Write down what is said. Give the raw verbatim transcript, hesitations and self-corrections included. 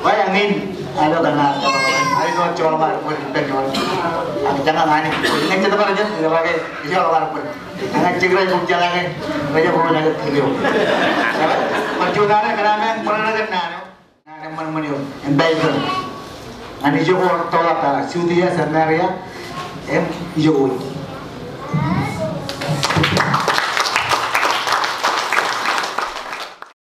Wāween, āinwōt eṇ, āinwōt joḷọk ad bōd ippān juon. Ak jeñan Anij, ñe jet bar jet, ej ba ke joḷọk ad bōd. Ñe ej jekdọọn bōd jeḷā ke, rej jab ro ñan jet ilo. Bar juon naan eo, kōn amen, ṃōṇōṇō kōn naan eo. Naan eo eṃṃan ṃōn eo, im Baibōḷ. Ñan ijo ko rūttoḷọk, a, Judia, Samaria, im ijo ko.